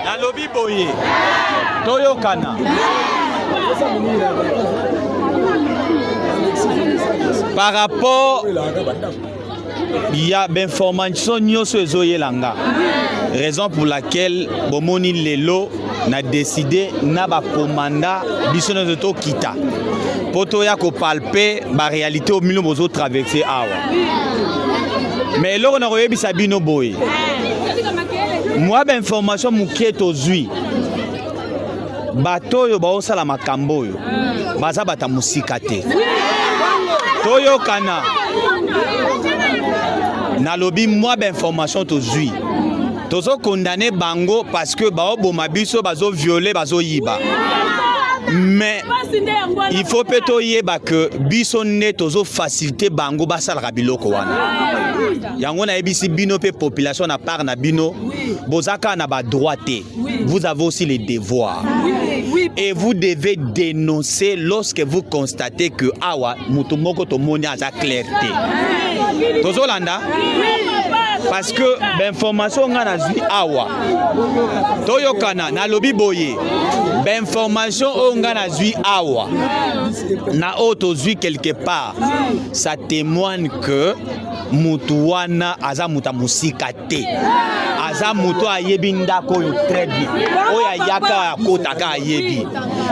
Nalobi boye, toyokana. Par rapport ya bainformation nyonso ezoyela nga, raison pour laquelle bomoni lelo na décide na bakomanda biso nyonso tokita mpo toya kopalpe baréalité oyo bino bozotraverse awa. Mais eloko na koyebisa bino boye, mwa bainformation moke tozwi, bato oyo baosala makambo oyo baza bata mosika te. Toyokana. Nalobi mwa bainformation tozwi, tozokondane bango parce que baoboma biso, bazoviole, bazoyiba, mais il faut mpe toyeba ke biso nde tozofacilite bango basalaka biloko wana. Yango nayebisi bino mpe population, na part na bino, boza kaka na badroit te, vous avez aussi les devoirs et vous devez dénoncer lorsque vous constatez que awa moto moko tomoni aza clair te. Tozolanda, parce que bainformation nga nazwi awa, toyokana. Nalobi boye, bainformation oyo nga nazwi awa na oyo tozwi quelque part, ça témoigne que mutu wana aza moto ya mosika te, aza moto ayebi ndako oyo très bien, oyo ayaka akotaka ayebi.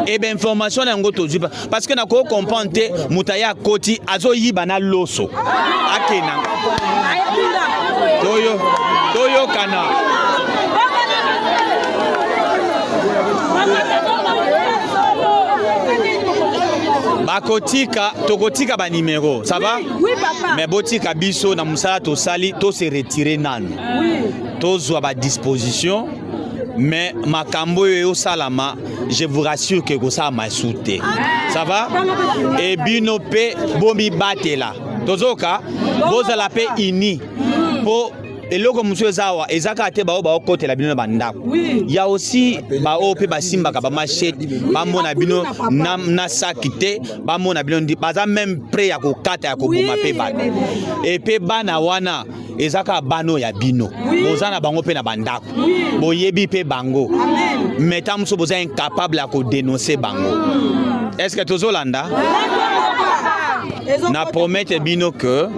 E bainformation na yango tozwi, parce que nakoki comprendre te moto aye akoti azoyiba na loso akenda. Toyo toyokana. Bakotika, tokotika banimero, ça va? Oui, papa. Mais botika biso na mosala tosali, tose retire nanu, tozwa badisposition. Mais makambo oyo eosalama, je vous rassure ke ekosalama esu te, ça va? E bino mpe bomibatela, tozoka bozala mpe uni, mpo eloko mosusu eza awa eza kaka te baoyo baokotela bino na bandako, ya aussi baoyo mpe basimbaka bamachete, bamona bino na saki te, bamona bino baza même prêt ya kokata, ya koboma mpe bato. E mpe bana wana eza kaka bana oyo ya bino, boza na bango mpe na bandako, boyebi mpe bango, mais ntango mosusu boza incapable ya kodénonce bango. Est ce que tozolanda? Na promete bino ke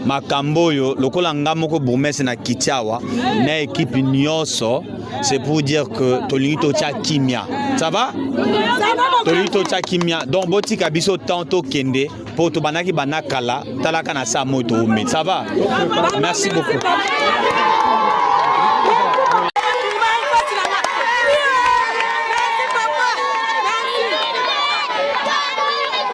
makambo oyo, lokola nga moko bourgmestre na kiti awa na équipe nyonso, c'est pour dire que tolingi totia kimia, ça va? Tolingi totia kimia, donc botika biso temps tokende, mpo tobandaki banda kala, talaka na saa moi toomeli. Ça va? Merci beaucoup.